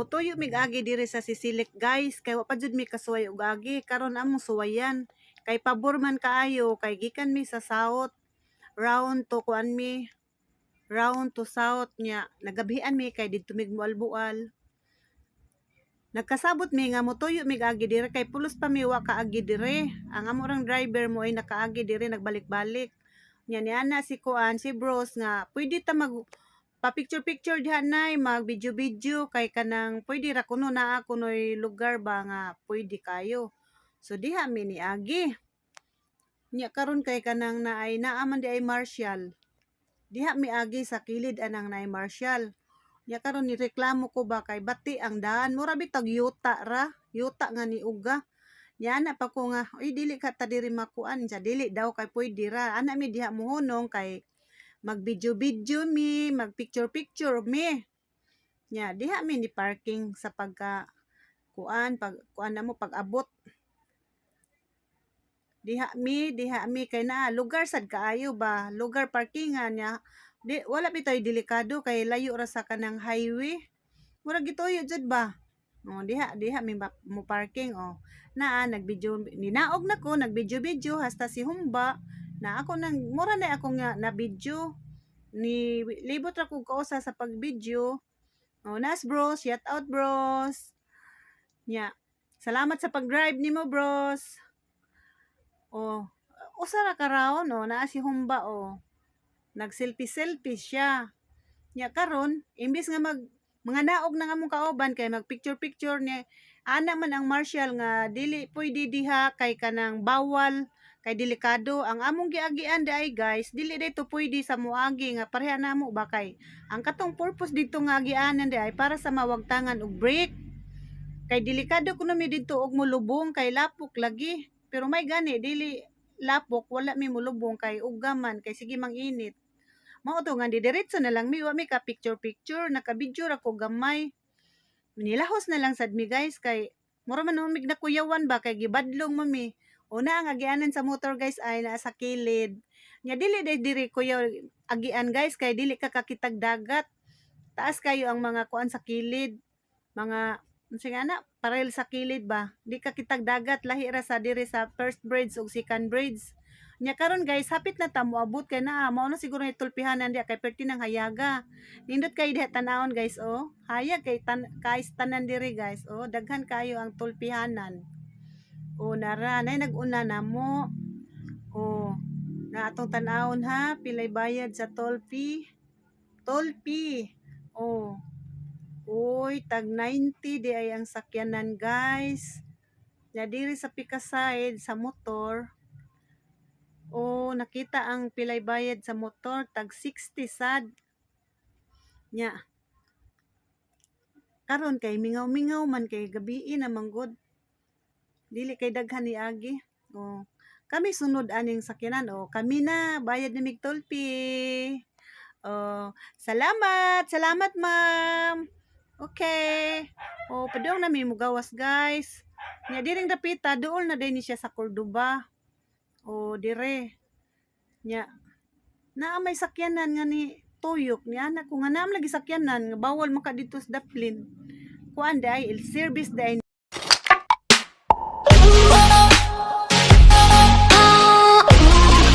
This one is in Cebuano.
Mutuyo mig agi diri sa Sisilik, guys, kay wa pa jud mi kasuway og agi karon among suwayan. Kay pabor man kaayo kay gikan mi sa south, round to kuan mi, round to south nya nagabihan mi kay didto mig mualbual. Nagkasabot mi nga motuyo mig agi diri kay pulos pa mi wa kaagi diri. Ang amorang driver mo ay nakaagi diri, nagbalik-balik. Nya niana si kuan, si bros, nga pwede ta mag pa picture picture diha nay, mag video video, kay kanang pwede ra kuno, naa kunoy lugar ba nga pwede kayo. So diha mi niagi. Nya karon kay kanang naay naa man di ay marshal. Diha mi agi sa kilid anang naay marshal. Nya karon ni reklamo ko ba kay bati ang daan, mura bitag yuta ra, yuta nga niuga. Nya ana pa ko nga, "Uy, dili ka ta diri makuan sa dili daw kay pwede ra." Ana mi diha mohunong kay mag video video mi, mag picture picture mi. Nya diha mi ni parking sa pagka kuan, pag kuan na mo, pag-abot. Diha mi kay naa lugar sad kaayo ba, lugar parkingan nya. Di wala bitaw delikado kay layo ra sa kanang highway. Murag gituyo jud ba. Oh, diha diha mi mo parking oh. Naa nag-video, ninaog na ko, nag-video video hasta si Humba na ako nang mura na ako nga na video ni libot ra kog kausa sa pag-video. Oh, nas bros, shout out, bros. Nya. Salamat sa pag-drive nimo, bros. Oh, usa ra ka round oh, naa si Humba oh. Nag-selfie-selfie siya. Nya karon, imbis nga mag mga naog na nga mong kauban kay mag picture picture niya, ana man ang marshal nga dili pwede diha kay kanang bawal kay delikado ang among giagian di ay, guys. Dili dito pwede sa moagi nga pareha namo ba kay ang katong purpose dito nga agianan di ay para sa mawagtangan og brake kay delikado kuno mi didto og molubong kay lapok lagi. Pero may gani dili lapok, wala mi molubong kay ugaman kay sige mang init. Mao to nga didiretso na lang mi, wa mi ka picture picture, naka-video ra ko gamay. Nilahos na lang sad mi, guys, kay mura man mig nakuyawan ba kay gibadlong man mi. Una ang agianan sa motor, guys, ay naa sa kilid. Nya dili day diri kuyaw agian, guys, kay dili ka kakitag dagat. Taas kayo ang mga kuan sa kilid. Mga unsa nga na parel sa kilid ba. Di ka kitag dagat, lahi ra sa diri sa first bridge ug second bridge. Nya karon, guys, hapit na ta moabot kay naa mao na siguro ni tulpihanan diha kay perti ng hayaga. Nindot kay diha tan-awon, guys, oh. Hayag kay tan kay tanan diri, guys, oh. Daghan kayo ang tulpihanan. Oh, nara nay nag-una namo. Oh, na atong tan-awon ha, pilay bayad sa toll fee. Toll fee. Oh. Uy, tag 90 di ay ang sakyanan, guys. Nya diri sa pika side sa motor. Oh, nakita ang pilay bayad sa motor, tag 60 sad. Nya. Karon kay mingaw-mingaw man kay gabii na manggod. Dili kay daghan ni agi. Oh. Kami sunod aning sakyanan oh. Kami na bayad ni mig toll fee. Oh, salamat. Salamat, ma'am. Okay. Oh, padung na mi mugawas, guys. Nya diring dapita duol na din ni siya sa Cordoba. Oh, dire. Nya naa may sakyanan nga ni tuyok ni anak ko nga naam lagi sakyanan nga bawal maka didto sa daplin. Kuan di ay service di ay.